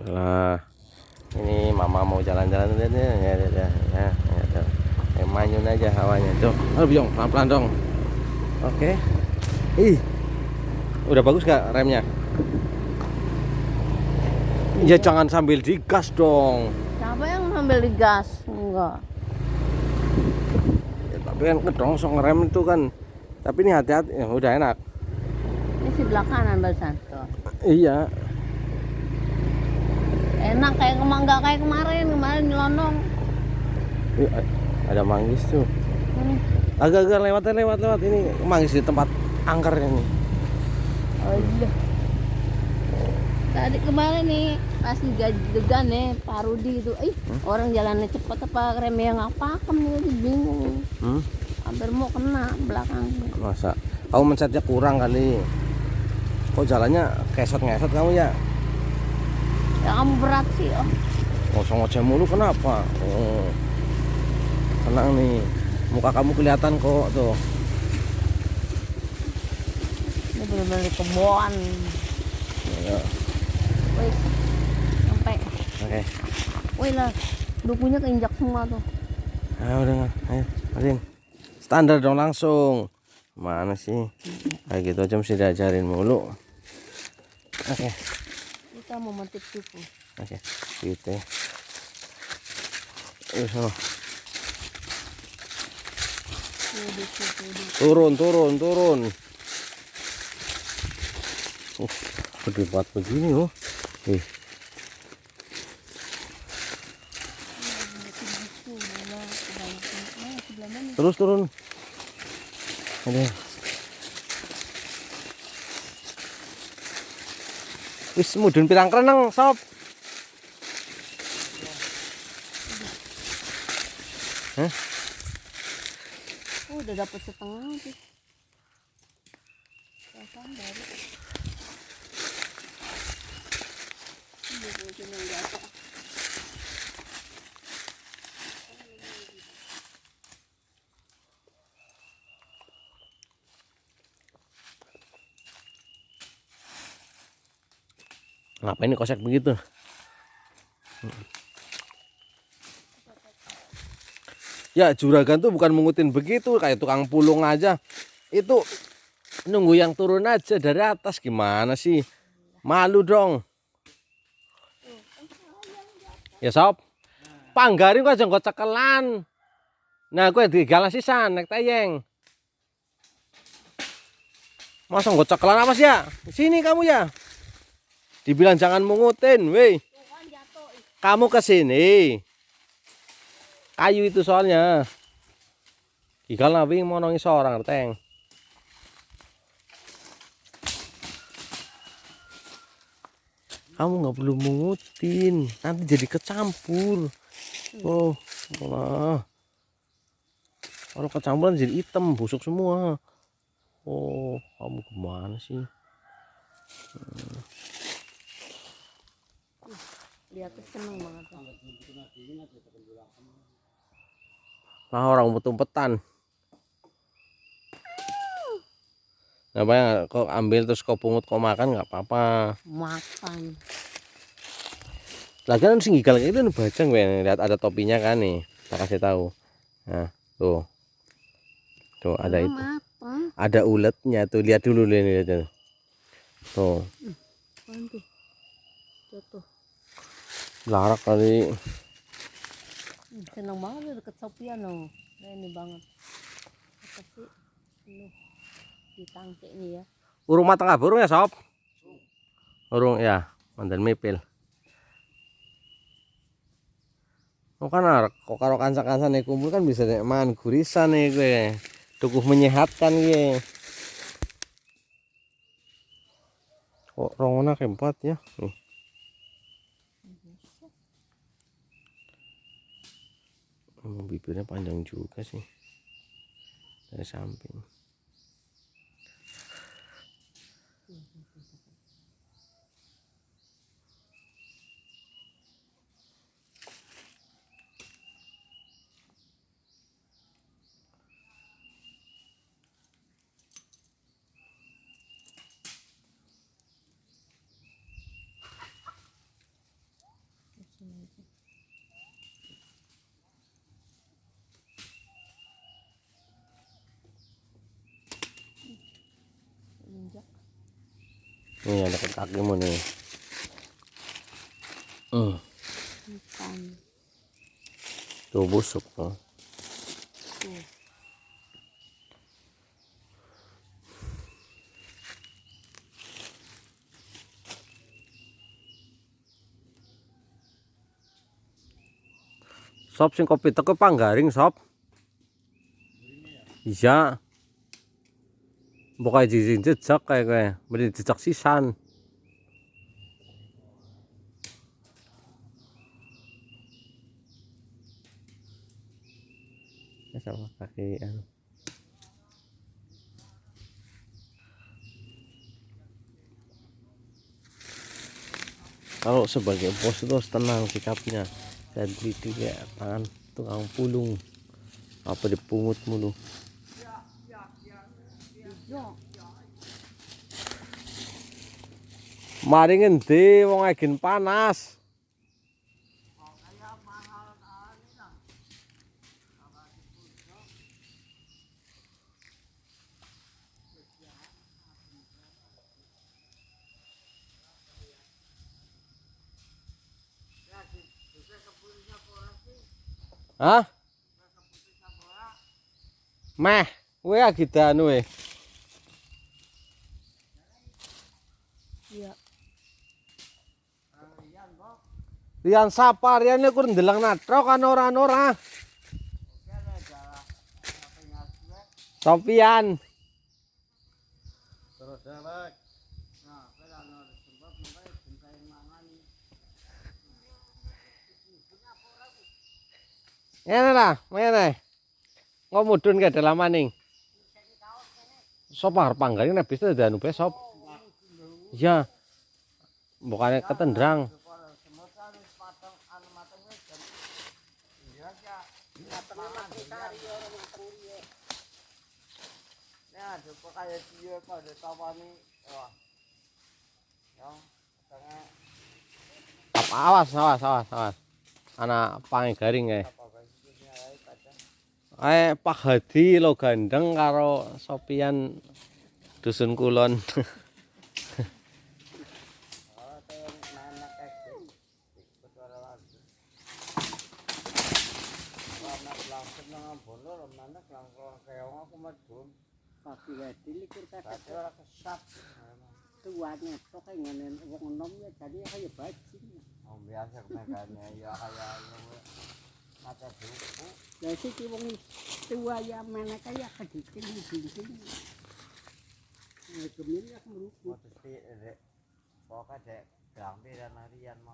Lah, ini mama mau jalan-jalan ya. Manyun aja hawanya. Tuh, biong pelan-pelan dong. Oke. Ih, udah bagus gak remnya? Ya jangan sambil digas dong. Siapa yang ngambil di gas? Enggak. Ya, tapi kan kedongsong ngerem itu kan. Tapi ini hati-hati, ya, udah enak. Ini sebelah kanan barusan. Tuh. Iya. Enak kayak enggak kayak kemarin nyelonong. Ih, ada manggis tuh. Agak-agak lewat ini manggis di tempat angkernya nih. Oh iya. Tadi kemarin nih pas degan nih Pak Rudi itu, orang jalannya cepet apa remnya nggak pakem nih, bingung. Hampir mau kena belakang. Masa kamu mencetnya kurang kali? Kok jalannya kesot-ngesot kamu ya? Ya kamu berat sih, oh. Ngoceh mulu kenapa? Oh, tenang nih, muka kamu kelihatan kok tuh. Ini bener-bener kebon. Ya. Wih, sampai. Oke. Wih lah, dukunya keinjak semua tuh. Udah, ayo, Arin. Standar dong langsung. Mana sih? Kayak gitu aja mesti diajarin mulu. Oke. Kita mau metik cupu. Oke, gitu ya. Turun. Gede banget begini loh. Terus turun. Aduh. Wis mudun pirang kreneng, sob. Hah? Oh, udah dapet setengah tuh. Baru. Ngapain ini kosek begitu? Ya juragan tuh bukan mengutin begitu kayak tukang pulung aja. Itu nunggu yang turun aja dari atas, gimana sih? Malu dong. Ya sob, panggarin kok aja nggak cekelan. Nah gue digalas sisan naik tayeng. Masa nggak cekelan apa sih ya? Sini kamu ya. Dibilang jangan mengutin, weh. Kamu kesini. Kayu itu soalnya. Igal nabi mau nongi seorang teng. Kamu nggak perlu mengutin, nanti jadi kecampur. Oh, malah. Kalau kecampuran jadi hitam, busuk semua. Oh, kamu kemana sih? Lihat seneng banget. Nah, orang umpet-umpetan. Ngapain kok ambil terus kau pungut kau makan nggak apa-apa. Makan. Lagi kan sing gigal itu bajang gue lihat ada topinya kan nih. Tak kasih tahu. Nah, tuh. Tuh ada itu. Apa? Ada uletnya tuh, lihat dulu lihat tuh. Tuh. Tuh. Jatuh. Larak kali. Seneng banget deket Sopian loh. Ini banget. Apa sih? Ini ditangke nih ya. Urung matang ah, burung ya sob? Urung ya, mantan mipil. Oh kan kok karo kanca-kanca nih kumpul kan bisa nek mangan gurisan nih gue. Tukuh menyehatkan gue. Kok rongona keempat ya? Nih. Bibirnya panjang juga sih. Dari samping. Nih yang dekat kakimu nih. Bukan. Tuh busuk tuh. Tuh. Sob sing kopi teko panggaring sob. Iya. Bukan jejak kayak beri jejak sisan. Sama kaki anu. Kalau sebagai bos itu harus tenang sikapnya. Saya teliti kayak tangan tukang pulung apa dipungut mulu. Mari ngendi wong agen panas. Hah? Meh, kowe lagi danu we. Iya. Rian sapa Rian iku ndelang natro kan ora. Sopian. Terus dewek. Nah, kowe ra ono sebab mulai bentai mangani. Ngene lah, ngene. Engko mudhun ke dalam maning. Sop arep panggaring nek bisa anu bae sop. Iya. Bukannya ketendrang. Nah, coba kayak dia pada tawani. Wah. Ya, tengah Apa awas. Anak panggaring kae. apa baiknya ae pada. Pak Hadi lo gandeng karo Sopian dusun kulon. Oh, teh nanak ekstrim. Ikut ora lagi. Anak langsung nang bono, nanak langsung keong aku medun. Kaki Hadi likur kakek Tapi ora kesat. tuanya sok ngene wong enom ya jadi kaya bajing. Oh, biasa kemegane ya kayak mata buku. Lah iki wong tua ya mana kaya kedikin bincing. Gemil ya meruput. Mau terus rek. Pokoknya dek, gambar dan harian mau.